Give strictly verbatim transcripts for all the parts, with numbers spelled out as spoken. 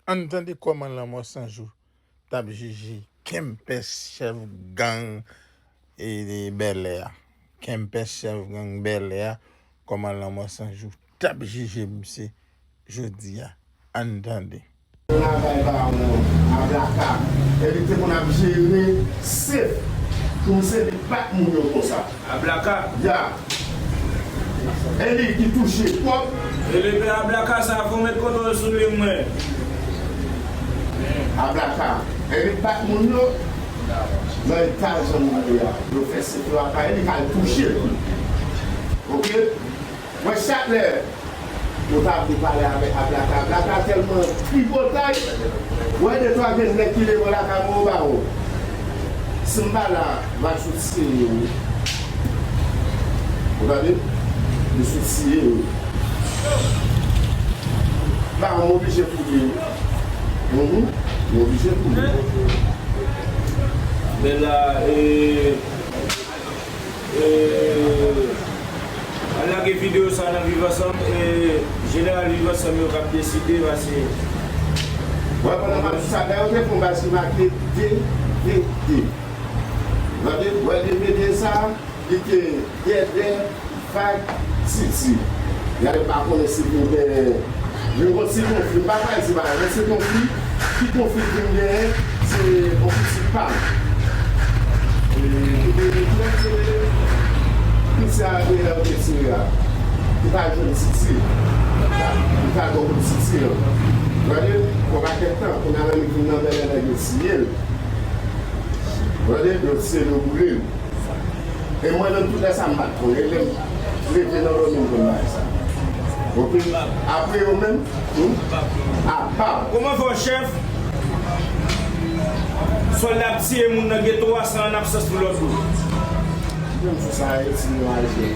Ann tande kòman Lanmò San Jou t ap jije kenpès chèf gang e, e Bèlè a. Kenpès chèf gang Bèlè a, kòman Lanmò San Jou t ap jije misye jodi a. Ann tande. Travay ba yon Ablaka. Epi te konn ap jere sef pou misye te bat moun yo konsa. Ablaka. Ya. E li ki touche twòp. E lepè Ablaka sa fò met kontwòl sou li mwen. Ablaka. E li bat moun yo nan eta jan moun yo a. Yo fè sef yo apa e li k al touche. Oke? Mwen chak lè Ou ta vle pale avèk Ablaka. Ablaka tèlman tripotay. Wè de twa grenn nèg ki leve lakay mwen, ou ba ou. Si m pa la, va sot siye wi. Ou tande? Li sot siye wi. Ba ou, m oblije kouri wi. Mhm. M oblije kouri. Bella, e, E, al lage videyo sa nan Viv Ansanm, e, jeneral Viv Ansanm yo k ap deside, paske. Wè, pandan m ap di sa, dayè, yo te fè yon baz ki make D V D. Gade, wè D V D sa, li te Dèdè, Vag, Titi. Gade, m pa konnen si pou gen Vin konn se konfli, m pa pral di bagay, men se konfli, ki konfli ki vin genyen, se yon pitit pa m. E, ki te retire, se pitit a, e, yo te tire a. Li pa jwenn Titi. Li pa bon pou Titi an. Gade, yon pakèt tan, kounye a menm li vin nan Bèlè, nèg yo tiye l. Gade, yo tiye l, yo boule l. E mwen menm, tout lè sa, m pa t konnen. Lè m leve nan dòmi, m konn bagay sa. Oke? Apre yo menm, hmm? Apa. Kòman fè w, chèf? Sòlda ap tiye moun nan geto a san an absans pou lòt bout. Menm sou sa, Ayiti, nou aji.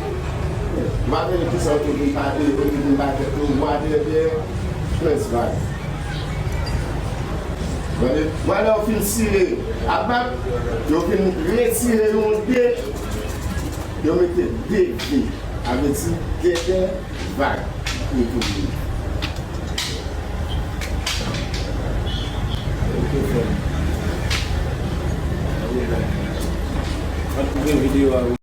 M pa konnen kisa yo te vin pa, yo te vin pa tèt yo, bwa dèyè, Prince Vag. Gade, vwala yo fin tire apat, yo fin retire yon de, yo mete de de, sa vle di Dèdè, Vag, pou tounen. Ok, frè m. An tou gen videyo a.